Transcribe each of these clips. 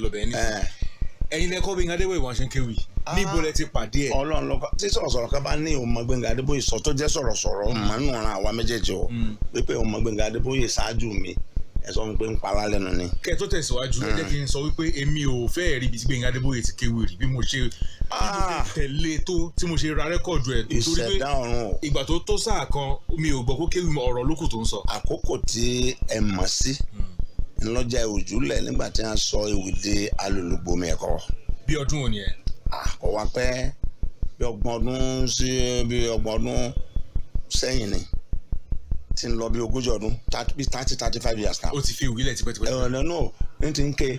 Lọ bẹ̀rẹ̀ ní ẹ̀yin lẹ́kọ́ Gbẹ́ngà Adébóyè wọn ṣe ń kéwì, níbo lẹ ti pàdé ẹ̀? Ọlọ́run lọ́kọ́ tí sọ̀rọ̀sọ̀rọ̀ kan bá ní òun mọ Gbẹ́ngà Adébóyè sọ tó jẹ́ sọ̀rọ̀sọ̀rọ̀ mọ̀ nù ran àwa méjèèjì o, pé òun mọ Gbẹ́ngà Adébóyè ṣáájú mi, ẹ sọ fún mi pé ń pa lálẹ́nu ni. Kẹ́ ẹ tó tẹ̀síwájú, ẹ jẹ́ kí n sọ wípé èmi ò fẹ́ rí ibi tí Gbẹ́ngà Adébóyè ti kéwì rí, bí mo ṣe tẹ̀lé tó, tí mo ṣe ra record ẹ̀ tó, torí pé Ìṣẹ̀dá ọ̀run o. ìgbà tó tó sáà kan, mi ò gbọ́ kó kéwì mọ́, ọ̀rọ̀ lókù tó ń sọ. Àkókò tí ẹ mọ̀ sí ńlọ́jà òjúlẹ̀ nígbà tí wọ́n sọ ewì dé alùlùgbòmí ẹ̀kọ́. Bí ọdún wo ni ẹ? Kò wá pẹ́, bí 30 ọdún sí, bí 30 ọdún sẹ́yìn ni, tí ń lọ bí 40 ọdún, bí 30, 35 years now. Ó ti fi ìwílẹ̀ tipẹ́tipẹ́. Ẹ̀rọ náà ní ti ń ké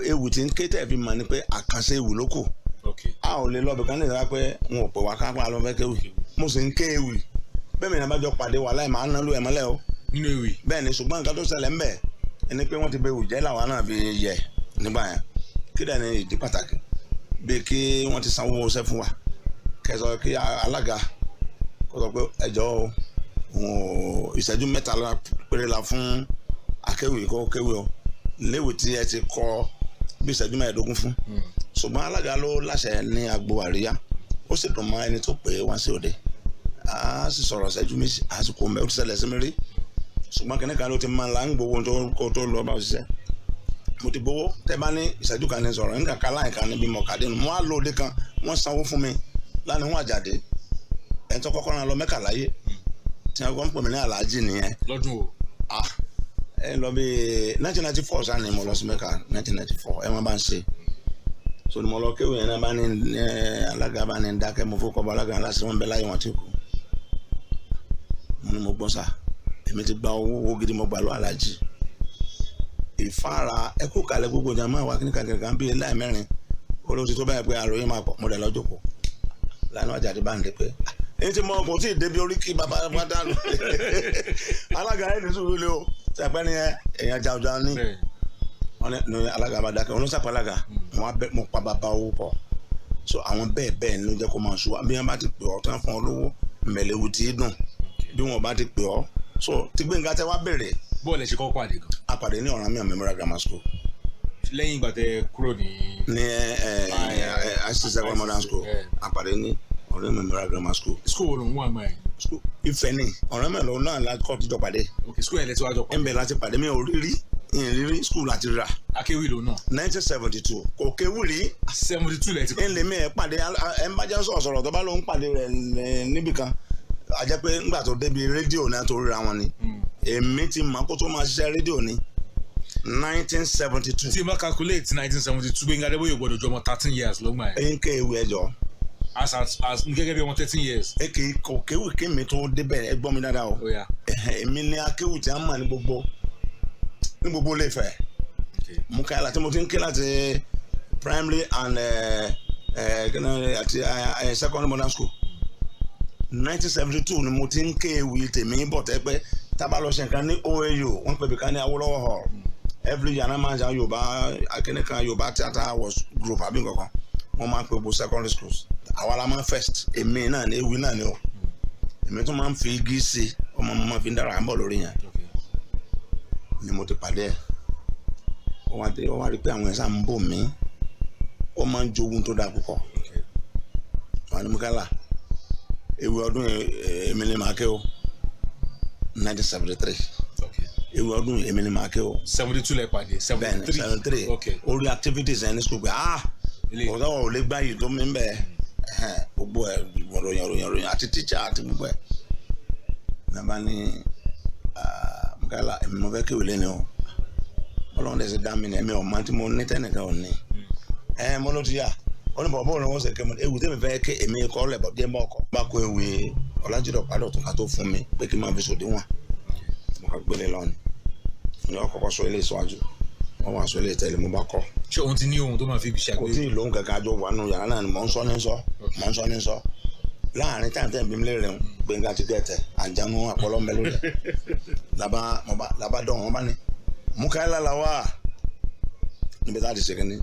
ewì tí ń ké tẹ̀ fi mọ̀ ni pé àkànṣe ewì ló kù. A ò lè lọ bìkan ní ìlera pé wọn ò pè wá kápá lọ fẹ́ kéwì. Mo sì ń ké ewì bẹ́ẹ̀ mi ní abájọ pàdé wà láì máa ń nálò ẹ̀ mọ́lẹ̀ o. Nínú ewì. Bẹ́ẹ̀ ni, ṣùgbọ́n nǹkan tó ṣẹlẹ̀ ń bẹ̀ ẹni pé wọ́n ti bẹ òjẹ́ làwọn náà fi yẹ nígbà yẹn. Kí dẹ̀ ni ìdí pàtàkì? Bíi kí wọ́n ti sanwó iṣẹ́ fún wa, kẹsàn kí alága kó sọ pé ẹjọ́ o, òun ò ìṣẹ́jú 3 péré la fún akéwì kó kéwì o, léwu tí ẹ ti kọ bí ìṣẹ́jú 15 fún. Ṣùgbọ́n alága ló láṣẹ ní agbo àríyá, ó sì dùn mọ́ ẹni tó pè é wá sí òde, a sì sọ̀rọ̀ ìṣẹ́jú 2, a sì kó mẹ́. Ó ti ṣẹlẹ̀ sí mi rí, ṣùgbọ́n kìnìún kan ló ti máa la ń gbowó tó kó tó lọ bá ṣiṣẹ́. Mo ti gbowó, tẹ́ bá ní ìṣẹ́jú kan ní sọ̀rọ̀ nǹkan kan láì kan níbi mọ̀ kàdé nù. Mo á lọ òde kan, wọ́n sanwó fún mi lánàá, wọn àjàdé ẹni tó kọ́kọ́ náà lọ Mẹ́kà láyé tí wọ́n ń pè mí ní aláàjì nìyẹn. Lọ́dún o? Ah, ẹ lọ bí 1994 sáà ni mo lọ sí Mẹ́kà, 1994. Ẹ wọ́n bá ń ṣe so ni mo lọ kéwìn yẹn náà bá ní ẹ alága bá ní dákẹ́. Mo fọkọ bá alága aláṣẹ wọn bẹ láyé wọn ti kú. Mo ní mo gbọ́ sá, èmi ti gba owó, owó gidi mo gbà lọ aláàjì ìfára ẹ kú kalẹ̀ gbogbo ìjà máa wá kí ní kankan kan bíi láì mẹ́rin olóòtú tó báyìí pé àròyé máa pọ̀. Mo dẹ̀ lọ jókòó lánàá, àjàdí bá ń dé pé èyí tí mo kò tí ì débi oríkì bàbá bá dànù alága ẹ̀ ní sùúrù lé o sàpẹ́ ni èèyàn jàùjà ní wọn ní alága bá dákẹ́, olóṣàpẹ́ alága wọn á bẹ mo pa bàbá owó pọ̀. So àwọn bẹ́ẹ̀ bẹ́ẹ̀ ló jẹ́ kó máa ṣù wá. Bí wọ́n bá ti pè ọ́ tán fún ọ lówó mẹ̀lẹ́wù tí ì dùn, bí wọ́n bá ti pè ọ́ so tí Gbénga tẹ wá béèrè. Bọ́ọ̀lù ẹ̀ ṣe kọ́ pàdé gan? A pàdé ní Ọ̀rànmíyàn Memorial Grammar School. Lẹ́yìn ìgbà tẹ kúrò ní. Ní ẹ ẹ ICC Second Modern School, a pàdé ní Ọ̀rànmíyàn Memorial Grammar School. School wo ló ń wà mọ́ ẹ̀? School Ifẹ̀ ní Ọ̀rànmíyàn lòun náà la kọ́ tíjọ pàdé. Ok, school ẹ̀ lẹ́tí wájọ pàdé. Ń bẹ̀ láti pàdé, mi ò rí rí ìrírí school láti rà. Akéwì lòun náà? 1972, kò kéwì rí. 72 lẹ́tí. Ń lè mí ẹ̀ pàdé ẹ̀ ń bá jẹ́ sọ̀rọ̀ tó bá lóun pàdé rẹ̀ níbì kan, a jẹ́ pé ńgbà tó débi rédíò náà tó ríra wọn ni. Èmi ti mọ̀ kó tó máa ṣiṣẹ́ rédíò ní 1972. Tí n bá calculate 1972, Gbénga Adébóyè gbọ́dọ̀ ju ọmọ 13 years lọ́gbà yẹn. Ẹ̀yin ké ewu ẹjọ́. As gẹ́gẹ́ bí ọmọ 13 years. Ẹ kì í kò kéwì kí mi tó débẹ̀, ẹ gbọ́ mi dáadáa o. Ó yá. Èmi ní akéwì tí a mọ̀ ní gbogbo Ilé-Ifẹ̀. Mukaila tí mo ti ń ké láti primary and àti secondary modern school, 1972 ni mo ti ń ké ewì tèmi bọ̀ tẹ́ pé tábà lọ ṣe nǹkan ní OAU, wọ́n pè bí ká ní Awólọ́wọ̀ Hall. Every year náà máa ń ṣe Yorùbá akínníkan, Yorùbá theatre was group àbí nǹkan kan, wọ́n máa ń pè gbogbo secondary schools, àwa la máa ń first. Èmi náà ní ewì náà ni o, èmi tún máa ń fi igi sí ọmọ mo máa fi ń dára à ń bọ̀ lórí yẹn ni mo ti pàdé ẹ̀. Ó wá dé, ó wá rí pé àwọn ẹ̀sà ń bò mí, ó máa ń jogún tó dáa púpọ̀. Wọn ni Mukala ewì ọdún yẹn, èmi ni màá ké o, 1973. Ewì ọdún èmi ni màá ké o. 72 lẹ pàdé? Bẹ́ẹ̀ni. 73. 73. Orí activities ẹ̀ ní school pé ah, ọ̀dọ́ ò lè gbá yìí tó mi ń bẹ̀ gbogbo ẹ̀ ròyìn ròyìn ròyìn àti teacher àti gbogbo ẹ̀ nàbà ní Mukala, èmi mo fẹ́ kéwì lẹ́ni o. Ọlọ́run dẹ̀ ṣe dá mi ní ẹ̀mí ọ̀ máa tí mo ní tẹ́nìkan ò ní ẹ̀ mo ló ti yà ó ní bọ̀ bóun ni wọ́n ṣe ké mo ewu tẹ́mi fẹ́ ké, èmi kọ́ lẹ̀ bọ̀ díẹ̀ bọ́ ọkọ̀ bá kó ewì Ọlájídọ̀ Pádọ̀ tó ká tó fún mi pé kí n máa fi sòdiwọ̀n. Mo kà gbélé lọ́ni ní ọkọ̀kọ́ sọ ilé ìsọ̀wájú, wọ́n wá sọ ilé ìtẹ́lẹ̀ mo bá kọ́. Ṣé òun ti ní ohun tó máa fi ṣàgbé? Kò tí ì lóhùn kankan, àjọ wà nù yàrá náà ni mò ń sọ ní sọ mò ń sọ ní sọ láàrin táyà tẹ̀ bí mi lè rẹ̀ ń Gbẹ̀ngà ti gẹ̀tẹ̀ àjànú àpọ̀lọ́ mbẹ lórí ẹ̀ laba mo bá laba dọ̀ wọ́n bá ní Mukaila la wà níbi tá a ti ṣe kínní.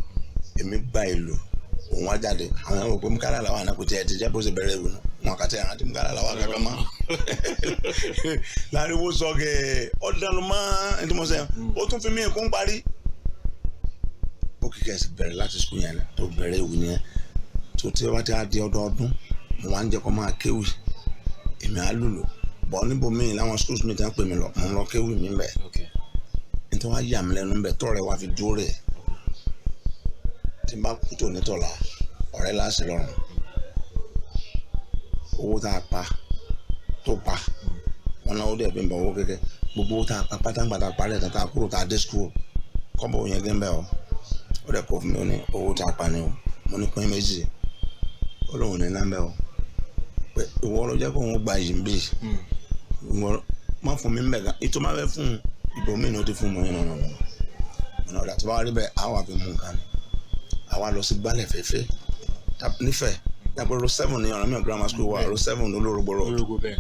Èmi gba ìlú òun wá jáde, àwọn yàrá wò pé Mukaila la wà náà kò tiẹ̀ ti jẹ́ bó ṣe bẹ̀rẹ̀ ìwé náà, wọn kà tẹ̀ àti Mukaila la wà kankan mọ́ láriwo sọ̀gẹ̀ ọ̀dàlùmọ́ ẹni tí mo sẹ́ ó tún fi mí kún parí. Òkìkí ẹ̀ sì bẹ̀rẹ̀ láti school yẹn tó bẹ̀rẹ̀ ìwé yẹn. Tó tí wọ́n ti á di ọdọọdún, mo wá ń jẹ́ kó máa kéwì, èmi á lùlù bọ̀ níbo míì láwọn schools mi ti ń pè mí lọ, mo ń lọ kéwì mi bẹ̀. Nítorí wọ́n á yà mí lẹ́nu bẹ̀ tọ́rẹ̀ wá fi dúró rẹ̀. Tí n bá kú tò nítọ̀la, ọ̀rẹ́ láṣẹ lọ́rùn. Owó tá a pa tó pa wọn náà, ó dẹ̀ fi ń bọ̀ owó kékeré. Gbogbo owó tá a pa pátáǹgbà tá a parí ẹ̀ tá a kúrò tá a dé school, kọ́bọ̀ yẹn gé ń bẹ̀ ọ́. Ó dẹ̀ kó fún mi, ó ní owó tá a pa ni o. Mo ní pín méjì. Ó lóun ní nọ́mbẹ̀ o, pé ìwọ ló jẹ́ kó òun gba yìí ń bì. Ìwọ má fún mi ń bẹ̀ gan ìtọ́ má fẹ́ fún ìbò mi ní o ti fún mi nínú nínú ọ̀nà ọ̀dà. Tó bá rí bẹ́ẹ̀, àwa fi mú nǹkan ni àwa lọ sí gbálẹ̀ fẹ́fẹ́ nífẹ̀ẹ́ yàtọ̀ road 7 ní Ọ̀rànmíyàn Grammar School wa, road 7 olórogbo road. Ológo bẹ́ẹ̀.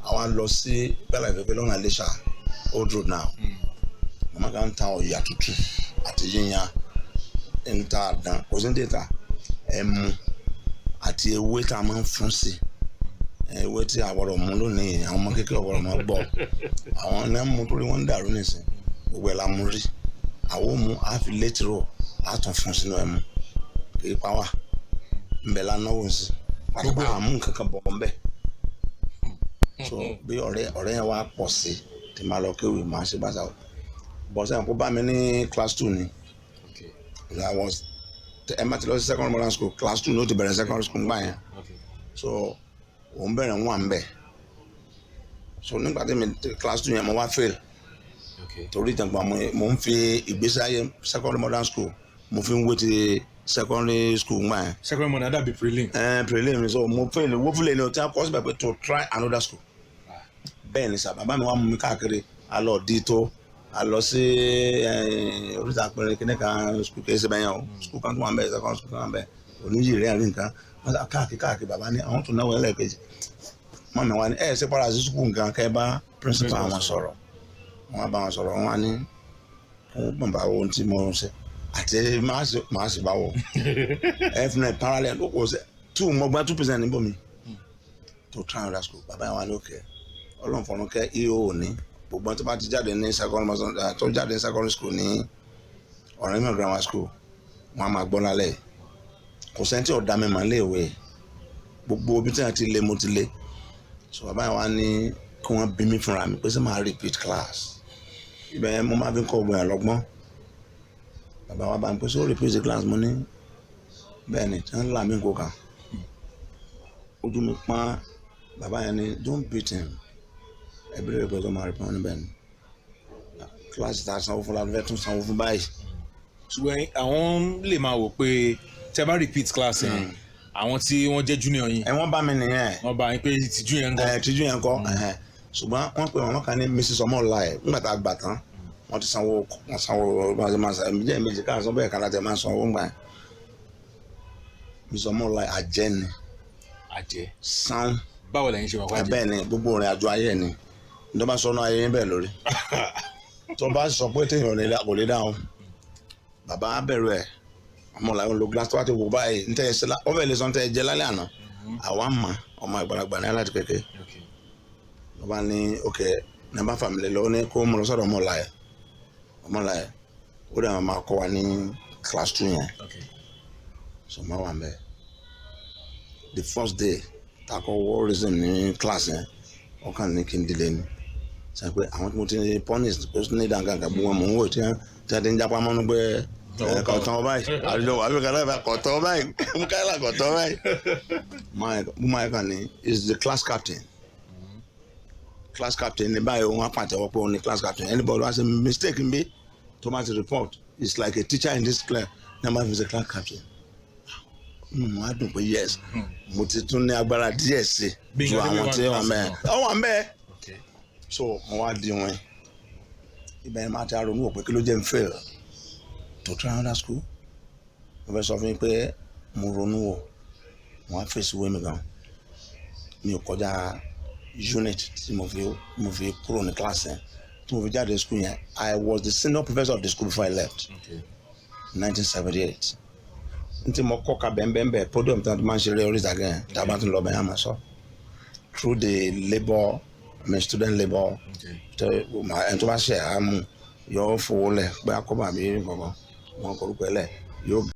Àwa lọ sí gbálẹ̀ fẹ́fẹ́ lọ́nà Iléṣà old road now. Màmá kan ń ta ọ̀yà tútù àti yíyan, ń ta àdán, kò sí ní tètà ẹmu àti ewé tá a máa ń fún sí ewé tí a gbọ́dọ̀ mú lónìí. Àwọn ọmọ kékeré ọ̀gbọ́dọ̀ máa gbọ́ àwọn ní mú torí wọ́n ń dàrú nísìn. Gbogbo ẹ̀ la mú rí. Àwọn ò mú a fi létí rò, a tún fún sínú ẹmu, kì í pa wá. Nbẹ la náwó sí pátápátá, àmú nǹkan kan bọ̀ nbẹ. So bí ọ̀rẹ́ ọ̀rẹ́ yẹn wá pọ̀ sí tí máa lọ kéwì, máa ṣe bàtà bọ̀ sẹ́yìn kó bá mi ní class 2 ni. I was, ẹ má ti lọ sí secondary modern school, class 2 ní ó ti bẹ̀rẹ̀ secondary school gbà yẹn. So òun bẹ̀rẹ̀ ń wà ń bẹ̀. So nígbà tí mi class 2 yẹn, mo wá fail torí ìjàngbọ̀n. Mo ń fi ìgbésí ayé secondary modern school, mo fi ń wé ti secondary school gbà yẹn. Second modern dàbí prelim. Ẹ prelim. So mo fail woefully ni o, tí a kọ́ síbẹ̀ pé to try another school. Bẹ́ẹ̀ ni sà, bàbá mi wá mú mi káàkiri. A lọ di tó a lọ sí oríta pẹ̀lú kíní kan school, kìí ṣe bẹ́ẹ̀ yẹn o. School kan tó wà ń bẹ̀, secondary school kan wà ń bẹ̀, oníyì rẹ̀ àrí nǹkan. Wọ́n sá káàkiri káàkiri. Bàbá ní àwọn tó náwó ẹlẹ́ẹ̀kejì mọ́ mi wá ní ẹ̀ ṣe padà sí school nǹkan kẹ́ ẹ bá principal wọn sọ̀rọ̀. Wọ́n bá wọn sọ̀rọ̀, wọ́n á ní fún bàbá ohun tí mo ń ṣe àti máa ṣe báwọ̀ f9 parallel ló kò ṣe two, mo gba 2% níbò mi to try another school. Bàbá yẹn wá ní òkè ọlọ́run fọ̀run kẹ́ eo ní gbogbo tó bá ti jáde ní secondary, tó jáde ní secondary school ní Ọ̀rànmíyàn Grammar School, wọ́n á máa gbọ́ lálẹ́. Kò sẹ́ni tí ọ̀dà mi mà léèwé. Gbogbo ibi tí wọ́n ti lé, mo ti lé. So bàbá yẹn wá ní kí wọ́n bí mi fúnra mi pé ṣé máa repeat class. Ibẹ̀ yẹn mo máa fi ń kọ́ ọgbọ̀n yẹn lọ́gbọ́n. Bàbá wa bá mi pé ṣé ó repeat class? Mo ní bẹ́ẹ̀ ni. Tí wọ́n ń là mí kó kàn ojú mi pọ́n. Bàbá yẹn ní, "Don't beat him." Ẹbí rẹ̀ pé tó máa repeat wọn níbẹ̀ ni kíláàsì tá a sanwó fún la fẹ́ tún sanwó fún báyìí. Ṣùgbọ́n àwọn lè máa wò pé tẹ bá repeat class yẹn, àwọn tí wọ́n jẹ́ junior yín. Ẹ wọ́n bá mi nìyẹn. Wọ́n bá yín pé ìtìjú yẹn ń kọ́. Ẹ tìjú yẹn kọ́. Ṣùgbọ́n wọ́n pe màmá kan ní Mrs Ọmọọlá ẹ̀. Nígbà tá a gbà tán, wọ́n ti sanwó, wọ́n sanwó bá a ṣe máa san ẹ̀mí jẹ́ méjì káà san bẹ́ẹ̀ kan láti máa san owó ńgbà yẹn. Mrs Ọmọọlá àjẹ́ ni. Àjẹ́? San. Báwo lẹ́yìn ṣe wà wájú? Bẹ́ẹ̀ ni, gbogbo ìrìn àjò ayé ni ní bá sọnù ayé yín bẹ́ẹ̀ lórí tó bá sọ pé téèyàn kò lè dáhùn. Bàbá bẹ̀rù ẹ̀. Ọmọọlá ń lo glass tó bá ti wò báyìí ń tẹ́ ẹ ṣe wọ́n fẹ́ lè sọ ń tẹ́ ẹ jẹ lálẹ́ àná. Àwa mọ̀ ọmọ àgbàlagbà ní aláti kékeré. Ló bá ní ok ní bá fàmìlẹ̀ lọ ní kó mú lọ sọ́dọ̀ ọmọọlá ẹ̀. Ọmọọlá ẹ̀ ó dẹ̀ máa kọ́ wa ní class 2 yẹn. So máa wà mbẹ́. The first day takọ wọ́ resume ní class yẹn, wọ́n kàn ní kí n dìde ni sọ pé àwọn tí mo ti punish pé ó ní ìdáǹkà kan gbogbo wọn mò ń wò tí wọ́n ti ń jápá mọ́nú pé kọ̀tàn báyìí àdúgbò wà lóka náà kọ̀tàn báyìí Mukaila kọ̀tàn báyìí. Máa kàn ní is the class captain. Class captain ní báyìí, òun á pàtẹ́wọ́ pé òun ní class captain. Anybody wá ṣe mistake ń bí tó bá ti report, it's like a teacher in this class number is a class captain. Mo á dùn pé yes, mo ti tún ní agbára díẹ̀ sí ju àwọn tí wọ́n mẹ́ ọ wọ́n mẹ́. So mo wá di wọn ibẹ̀ ni màá ti ronú wò pé kí ló jẹ́ n fail to try another school. Mo fẹ́ sọ fún yín pé mo ronú wò, mo wá fèsì wé mi gan. Mi ò kọjá unit tí mo fi kúrò ní class yẹn, tí mo fi jáde school yẹn. I was the senior professor of the school before I left. 1978 n tí mo kọ́ ka bẹ́ẹ̀nbẹ́ẹ̀ podium tí wọ́n ti máa ń ṣeré orí ìtàgé yẹn, tá a bá tún lọ bẹ́ẹ̀ yẹn, máa sọ through the labour, I mean student labour. Ẹni tó bá ṣe àmú yọ fowó lẹ̀ pé akọ́bà mi kankan. Wọn kọ orúkọ ẹ lẹ̀ yóò.